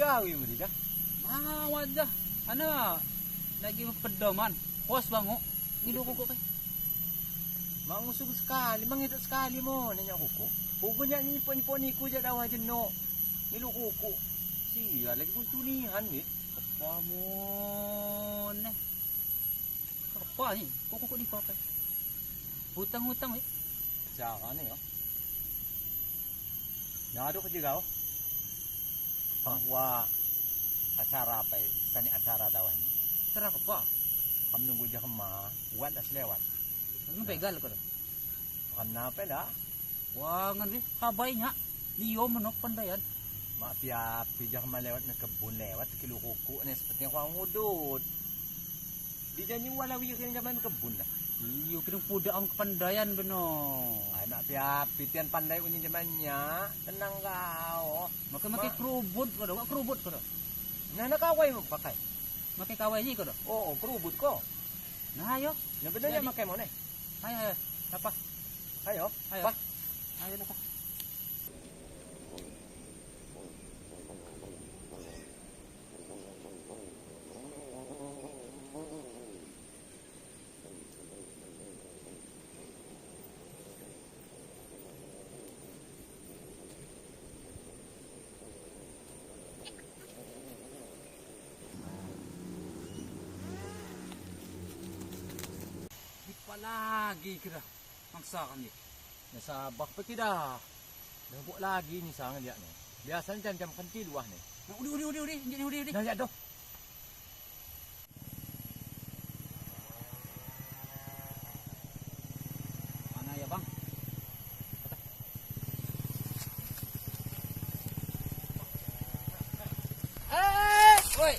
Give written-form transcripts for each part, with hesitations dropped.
gawi mu dah. Ah, wadah. Ana lagi pedoman. Puas bango. Ngilu kukuk pe. Mak ngusung sekali, mangiduk sekali mo nanya kukuk. Pokoknya nyipon-nyipon niku je dawah jenok. Ngilu kukuk. Sia lagi buntu nihan ni. Apa mon ni? Apa ni? Kukuk ni apa? Hutang-hutang ni. Cara ni yo. Nah, ada kerja kau. Bahwa acara apa? Sani acara dawah ni. Acara apa? Kam nunggu dia kemah, buat dah selewat. Nung begal ko. Kenapa lah? Wah, ngan habainya. Liyo menok pandayan. Mak piapi jah lewat na kebun lewat kilo kuku ni seperti yang ngudut. Di janji walawi kini zaman kebun lah. Iyo kini puda am kepandayan beno. Ay mak piapi tian pandai unyi zamannya. Tenang kau. Maka makai kerubut ko do, kerubut ko do. Nah nak kawai mo pakai. Makai kawai ni ko do. Oh, kerubut ko. Nah ayo. Yang benar makai mo ne. Ayo, ayo. Apa? Ayo. Ayo. Bah. Ayo apa? Lagi kira mangsa kan ni. Nasabak pa kira. Nabuk lagi ni sangan dia ni. Biasanya jam-jam kecil luah ni. Nah, udi udi udi udi, udi udi udi. Nah, ya doh. Mana ya, Bang? Eh, woi.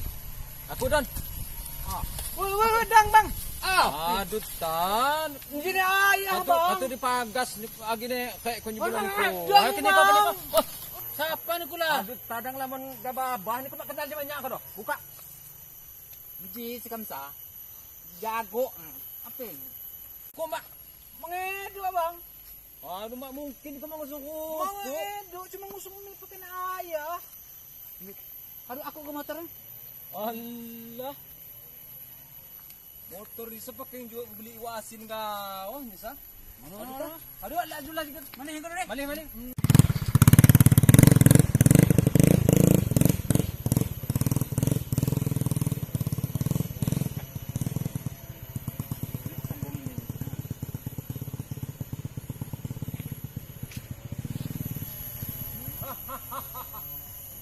Aku don. Ah. Woi, woi, woi, dang, Bang. Aduh tan, ini ayah bang. Atuh dipagas agi ne kayak kunci bulan ko. Ayo kini kau kini kau. Siapa ni kula? Aduh tadang lamun gababah ni kau kenal dia banyak kau doh. Buka. Ji sekamsa. Jago. Apa ini? Kau mak mengedu abang. Aduh mak mungkin kau mengusung ku. Mengedu cuma ngusung mi pakai ayah. Aduh aku ke motor. Allah. Motor ni sepak yang juga beli iwa asin kau, ni sa. Mana? Aduh, laju laju. Mana yang kau ni? Mali mali.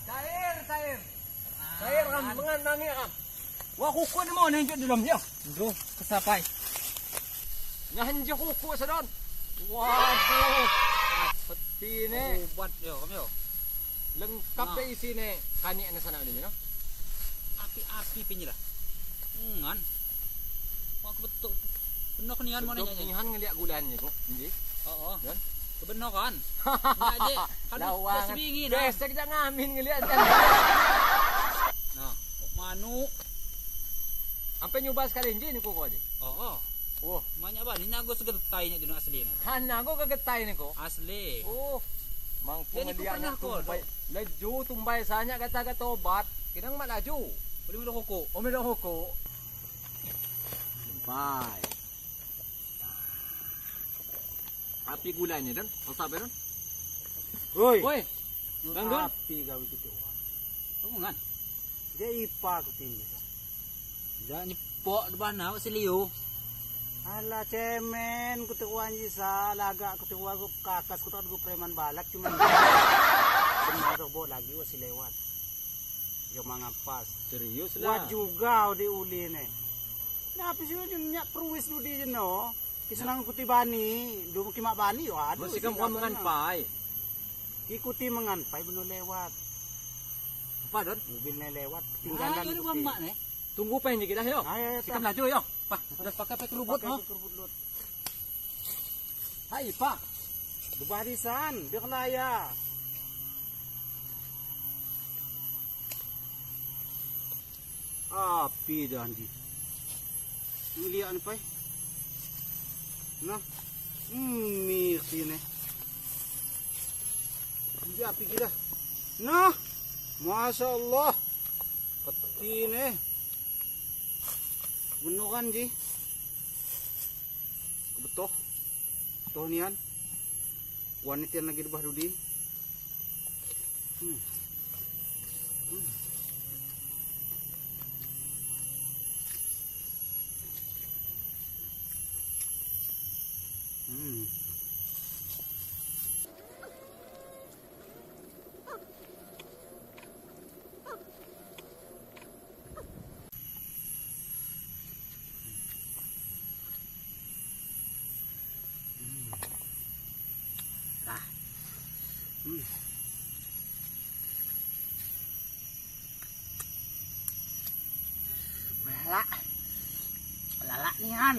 Cair, cair. Cair kam, mengandangi kam. Wah, kuku ni mau nengok dalamnya. Duh, kesapai. Nyahan je kuku sedon. Waduh. Peti ni. Ubat yo, kam yo. Lengkap nah. Isi ni. Kani ana sana ni, no? Api-api pinyilah. Ngan. Wah, kebetul. Benar nian mana nya. Nian ngeliat gulan ni kok. Nji. Oh, oh. Yan. Kebenaran. Nya je. Harus sebingin. Besek jangan ngamin ngeliat. Nah, manuk. Sampai nyoba sekali nji ni kok aja. Oh, oh. Oh, banyak ba ni nago segetai nya jenuh asli ni. Han nago kegetai ni ko. Asli. Oh. Mangku ngeliat tumbai. Laju tumbai sanya kata-kata obat. Kidang mak laju. Boleh minum rokok. Oh, minum rokok. Tumbai. Api gulai ni don. Osap don. Oi. Oi. Bang don. Api gawe gitu. Hubungan. Dia ipa ku tinggi. Jangan nyepok depan nak seliu. Alah cemen ku tuan jisa laga ku tuan ku kakas ku tuan ku preman balak cuman benar bo lagi wasi lewat. Yo mangampas. Serius lah. Wat juga di uli ne. Nah api sih nyak pruwis du di jeno. Kisenang kuti bani, du kimak bani yo aduh. Mesti kamu menganpai. Ikuti menganpai benar lewat. Apa don? Mobilnya lewat tinggalan. Ah, ini mak ne. Tunggu pengen kita yo. Ayo, sikam laju yo. Pak, udah pakai pakai kerubut no. Kerubut. Hai, Pak. Barisan, biar. Api dah anji. Ngeliat ni pai. Nah. Mirti ni. Dia api kita. Nah. Masya Allah. Ketine. Benuran ji. Betoh. Betoh nian. Wanitian lagi debah dudi. Lalak. Lalak nian.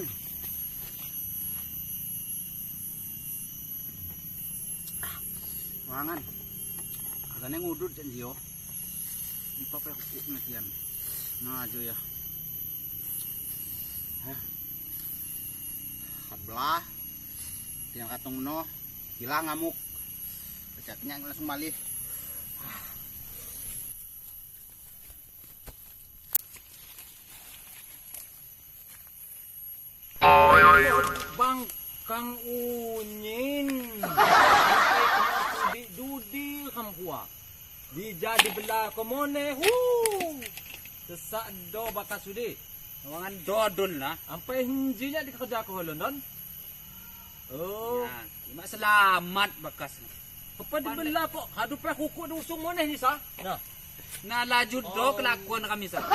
Wangan. Agane ngudut jan jio. Di papai kukuk netian. Nah aja ya. Hah. Belah. Tiang katung no hilang ngamuk. Pecatnya langsung balik. Bang Kang Unyin. Dudi dudi kamhua. Dijadi belah komone. Hu. Sesak do bakas sudi. Wangan dodol lah. Ampai hinjinya dikerja ke London. Oh. Ya, cuma selamat bakas. Apa dibelah kok? Hadu pe kukuk di usung mana ni sah? Nah. Nah laju do kelakuan kami sah.